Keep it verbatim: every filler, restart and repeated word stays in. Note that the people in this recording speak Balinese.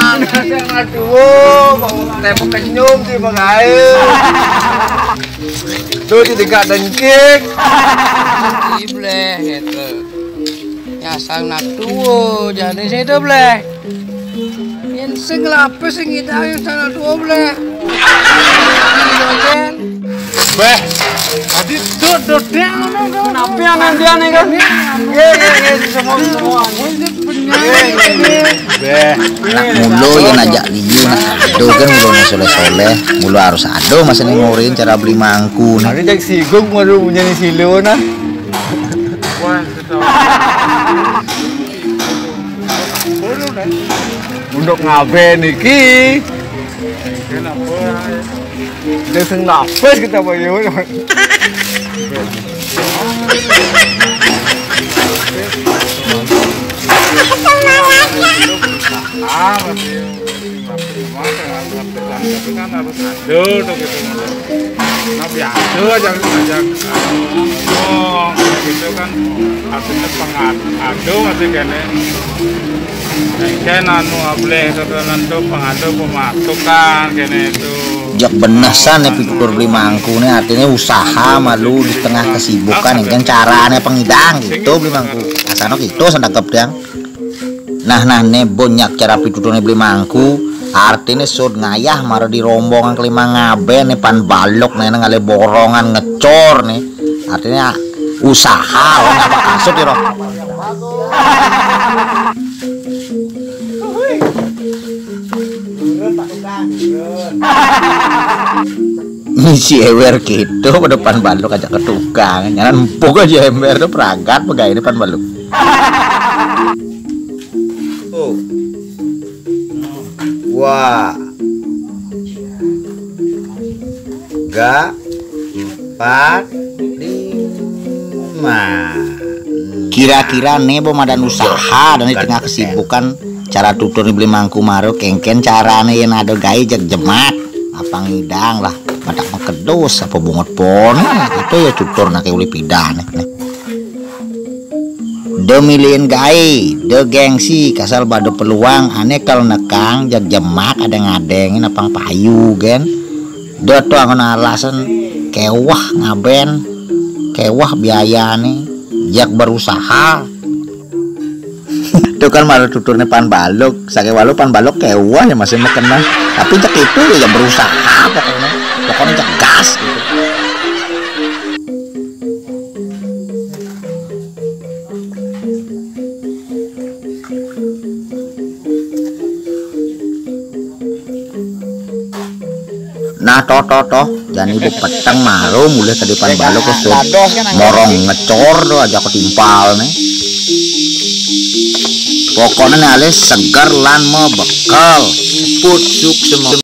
Aduh, mau tembok kenyum sih, Bang Ae. Tuh, di dekat dengkik. Ibleh, gitu. Nyasar nak tuwo, jadi situ, bleh. Yen sing lapis sing ngidang yang sana tuwo, bleh. Beh, tadi dot dot deng ngono, dot. Kenapa yang nanti aneh kan? Iya, iya, iya, semua, semua. Beh, nak mulo yen ajak liu nak ado kan, mulo nak soleh-soleh, mulo harus ado masa ni ngorin cara beli mangku nih. Ada cek sigung baru punya ni silo nah. Untuk ngaben iki. Dia sing lapis kita bayar. Ah, masih. Tapi kan harus ado tuh gitu. Nah, biasa aja, aja ngomong gitu kan, artinya pengado masih kene. Kan anu, ableh tetenan tuh pengado pemasukan kene itu. Jak benesan ya pitutur beli mangku nih, artinya usaha malu di tengah kesibukan, kan carane pengidang gitu beli mangku. Asano gitu sandakep yang. Nah, nah, ne banyak cara pituturne beli mangku. Artine sud ngayah mara di rombongan kelima ngaben ne pan balok ne nang ale borongan ngecor ne. Artine usaha, wong apa kasut ya, roh. Misi ewer gitu, pada pan balok ajak ke tukang. Nyanan empuk aja ember tuh perangkat pegawai depan balok. Oh. Wah. Ga, empat, lima. Kira-kira ne bo madan usaha dan di tengah kesibukan cara tutur ni beli mangku maro kengken carane yen ado gawe jeg jemat. Apa ngidang lah, badak mekedos apa bungut pone. Itu ya tutur nake uli pidane. De milihin gawe, de gengsi, kasal bado peluang, ane kal nekang, jag jemak, adeng-adengin, apang payu, gen. De to angon alasan, kewah ngaben, kewah biayane, jag berusaha. Itu kan malah tuturnya pan balok, sake walau pan balok kewah ya masih mekena. Tapi cek itu ya, ya berusaha pokoknya. Pokoknya cek gas gitu. Nah, toh, toh, toh. Jani ibu peteng maro mulai ke depan balok ke sud. Morong ngecor tuh aja ketimpal nih. Pokoknya nih alis segar lan mau bekel. Put suk semua.